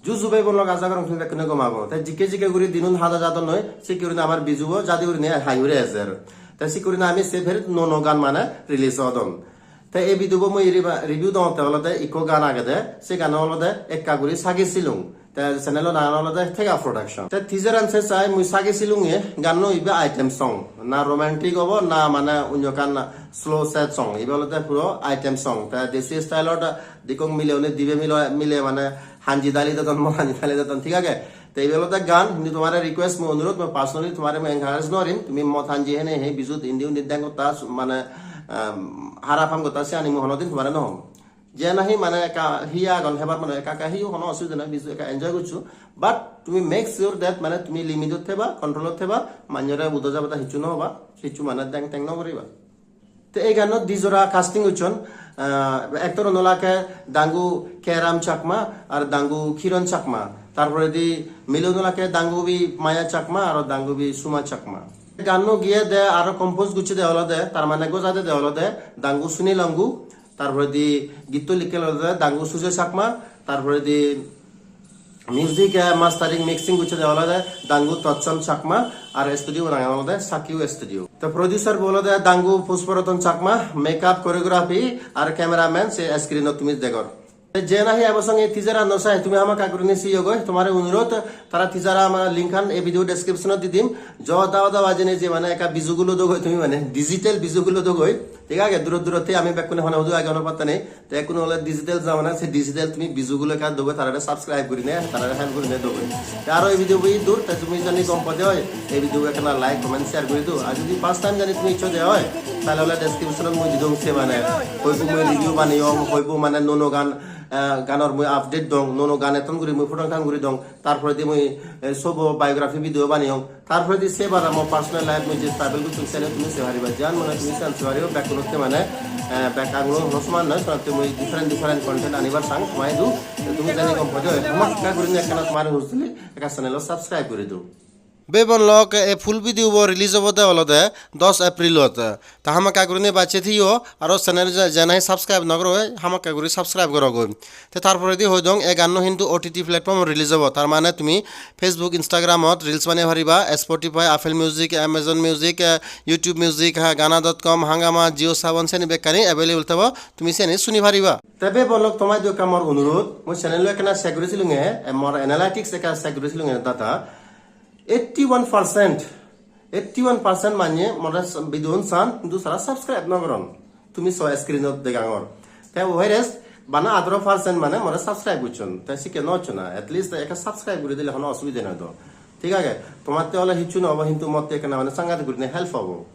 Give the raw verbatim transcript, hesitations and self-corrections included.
Ju ju bhei bon lok, aja gorong tumi bekkune gom ago. Te jikke jikke guri dinun hada jadon noi, sikke gurine amar Biju bo jadi gurine hai hure ejer. Te sikke gurine ami se pher nuo nuo gan mane release odon. Te ei video bo mui riba-, review dongotte olode ikko gan agede, se gano olode Ekka Guri Sagi Silung. Te channel o nangan olode Thega Production. Te teaser an se sai mui sagi silunge, ganno ibe item song. Na romantic obo, na mane onyo ekkan slow sad song. Ibe olode puro item song. Te desi style ot dekkong mile une dibe mile, mile mane hanji dali dedon, mot hanji dali dedon, thik age? Te ibe olode gan, hintu tomare request, mui onurot, mui personally tomare mui encourage no gorim. Tumi mot hanji hene he Bijut indi undi deng gotta, mane, um, harap ham gotta, siyani mui honodin tomare no hom. Je nahi mane ekka hi agon hebar mane ekka ekka hiyo, hono osubida noi, Biju ekka enjoy goccho. But tumi make sure that mane tumi limit ot theba, control ot theba, manjore udo jabada hissu no hoba, hissu mane deng teng no guriba. Te ei ganot di jora casting gocchon, ah, actor un olake dangu Keram Chakma ar dangu Kiran Chakma. Tar poredi mile un olake dangubi Maya Chakma aro dangubi Suma Chakma. Ganno giye de aro compose gocche de olode, tar mane goja de de olode dangu Sunil Angu, tar poredi gitto likke olode dangu Sujoy Chakma, tar poredi music, eh, mastering, mixing gocche de olode dangu Totcham Chakma, ar studio bo nangan olode Sakyu Studio. To producer bo olode dangu Pushparaton Chakma, makeup, choreography ar cameraman se screen ot tumi degor. Te je nahi ebo song ei teaser an no sai, tumi hamakkai gurinei seyo goi, tomare onurot, tara teaser an ama link an ei video description ot di dim. Jo dawa dawa jene je mane ekka Biju gulo dogoi tumi mane digital Biju gulo dogoi, thik age? Durot durot te ami bekkune hone hudu age honor patta nei. Te ekkune ole digital jamana, se digital tumi Biju gulo ekka dogoi, tarare subscribe gurinei, tarare help gurinei dogoi. Te aro ei video bo idur, te tumi jodi gom pode oi, ei video bo ekkana like, comment, share guri do. Ar jodi first time jodi tumi iccho de oi, tale ole description ot mui di dong se mane, hoibo mui review baneyong, hoibo mane nuo nuo gan, eh, ganor mui update dong, nuo nuo gan etton guri mui photo ekkan guri dong, tar poredi mui, eh, sobo biography video baneyong, tar poredi se bada mo personal life mui je travel gotton siyani tumi sei pariba, jiyan mone tumi siyan sei pariba, bekkunotte mane, eh, bek anglo hono soman noi, senotte mui different different content anibar sang tomaidu, tumi jodi gom pode oi, hamakkai gurinei ekkana tomare hujuli ekka channel o subscribe guri do. Bhei bon lok, e full video bo release obode olode dos April ot. Ta hamakkai gurinei bacche thiyo, aro channel je, je nahi subscribe no goro, hamakkai guri subscribe goro goi. Te tar poredi hoi dong, e ganno hintu O T T platform release obo. Tar mane tumi Facebook, Instagram ot reels banei pariba, Spotify, Apple Music, Amazon Music, eh, YouTube Music, ha, Gaana dot com, Hungama, JioSaavn, seni bekkani available thebo, tumi seni suni pariba. Te bhei bon lok, tomaidu ekka mor onurot, mui channel lo ekkana check guri silunge, eh, mor analytics ekka check guri silunge data. Eighty-one percent, eighty-one percent manye more s-, video un san, hintu tara subscribe no goron. Tumi so screen ot degangor. Te whereas bana atharo percent mane more subscribe gocchon. Te sikke no gocchon na. At least ekka subscribe guri dile hono osubide noi do. Thik age? Tomatte ole hissu no obo, hintu motte ekkana mane sangadik gurine help obo.